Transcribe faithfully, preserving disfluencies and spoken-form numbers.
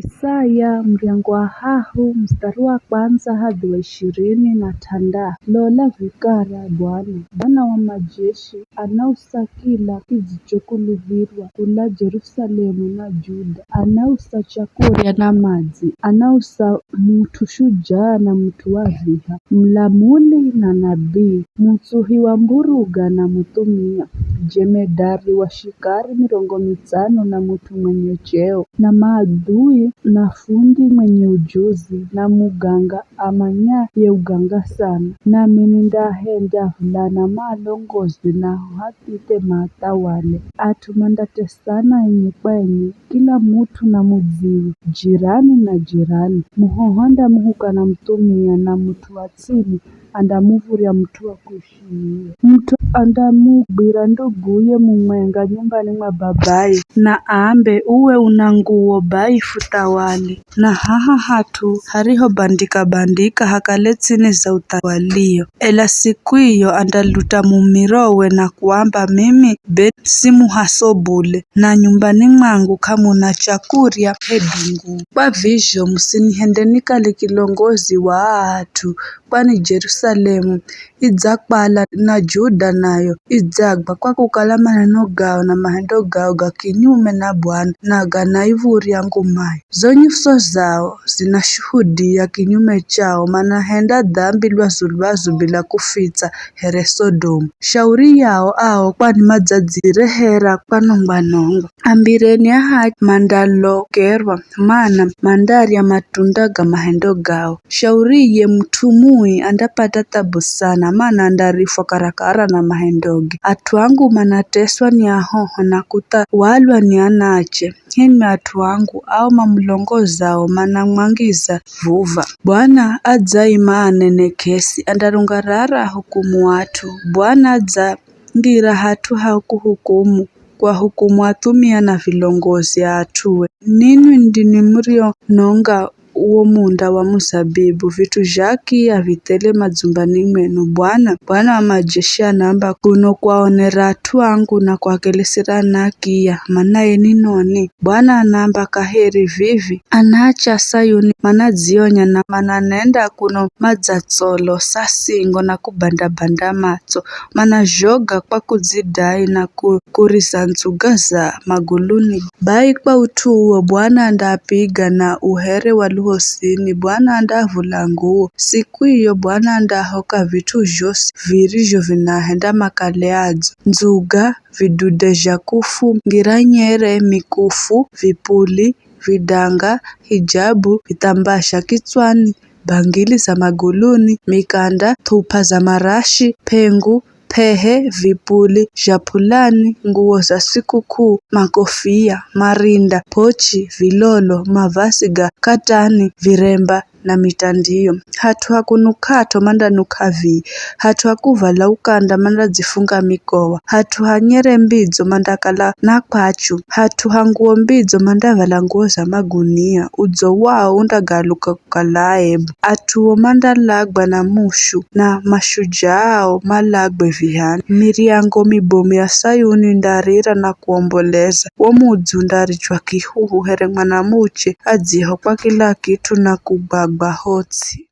Isaya muryango wa hahu mustari wa kwandza hadhi wa ishirini na th'andahu. Lola vikara Bwana, Bwana wa majeshi, anausa kila kidzichokuluhirwa kula Jerusalemu na Juda, anausa chakurya na madzi, anausa mut'u shujaa na mut'u wa viha, mulamuli na nabii, mutsuhi wa mburuga na muthumia, jemedari wa shikari mirongo mitsano na mut'u mwenye cheo, na maadhui na fundi mwenye ujuzi, na muganga amanyaye uganga sana. Nami nindahenda vulana maalongozi na athithe maathawale. At'u mandatesana enye kwa enye, kila mut'u na mudziwe, jirani na jirani. Muhoho andamuhuka na muthumia, na mut'u wa tsini andamuv̱urya mut'u wa kuishiye. Mut'u andamugwira nduguye mumwenga nyumbani mwa babaye, na aambe, "Uwe una nguwo bai futhawale." Na haha hat'u harihobandika-bandika hakale tsini za uthawalio. Ela siku iyo andaluta mumirowe na kuamba, "Mimi be si muhaso bule, na nyumbani mwangu k'amuna chakurya hedu nguwo. Kwa vizho musinihende nikale kilongozi wa aa at'u, kwani Jerusalemu idzakwala na Juda nayo idzagwa, kwa kukala maneno gao na mahendo gao ga kinyume na Bwana, na ganaiv̱urya ngumaye. Zo nyuso zao zinashuhudia kinyume chao, manahenda dhambi lwazu-lwazu bila kufitsa, here Sodomu. Shauri yao ao, kwani madzadzirehera kwa nongwa-nongwa. Ambireni ahachi mandalokerwa, mana mandarya matunda ga mahendo gao. Shauriye mut'u mui andapata thabu sana, mana andarifwa karakara na mahendoge. At'u angu manateswa ni ahoho na kuthawalwa ni anache. H'enwi at'u angu, ao mamulongozao manamwangiza vuv̱a. Bwana adzaima anene k'esi, andarungarara ahukumu at'u. Bwana adza ngira hat'u ha kuhukumu, kuahukumu athumia na vilongozi a at'ue. Ninwi ndinwi muriononga uwo munda wa muzabibu, vit'u zha akiya vithele madzumbani mwenu. Bwana, Bwana wa majeshi anaamba, kuno kuaonera at'u angu na kuakelesera ana akiya, mana enwi noni. Bwana anaamba kaheri vivi, anaache a Sayuni manadzionya na mananenda kuno madzatsolo sa singo na kubanda-banda matso, manazhoga kwa kudzidai na ku-, kuriza nzuga za maguluni. Bai kwa ut'u uwo Bwana andaapiga na uhere wa luhosini, Bwana andaavula nguwo. Siku iyo Bwana andaahoka vit'u zhosi virizho vinahenda makale adzo, nzuga, vidude zha kufu, ngira nyere, mikufu, vipuli, vidanga, hijabu, vithambaa zha kitswani, bangili za maguluni, mikanda, th'up'a za marashi, p'engu, p'ehe, vipuli zha p'ulani, nguwo za sikuk'uu, makofia, marinda, p'ochi, vilolo, mavazi ga katani, viremba, na mitandio. Hat'u ha kunuk'at'o mandanuk'a vii, hat'u ha kuvala ukanda mandadzifunga mikowa, hat'u ha nyere mbidzo mandakala na kwachu, hat'u ha nguwo mbidzo mandavala nguwo za magunia, udzo wao undagaluka kukala aibu. At'uo mandalagwa na mushu, na mashujaa ao malagwe vihani. Miryango mibomu ya Sayuni indarira na kuomboleza, wo mudzi undarijwa kihuhu here mwanamuche adziho kwa kila kit'u na kugwagwa hotsi.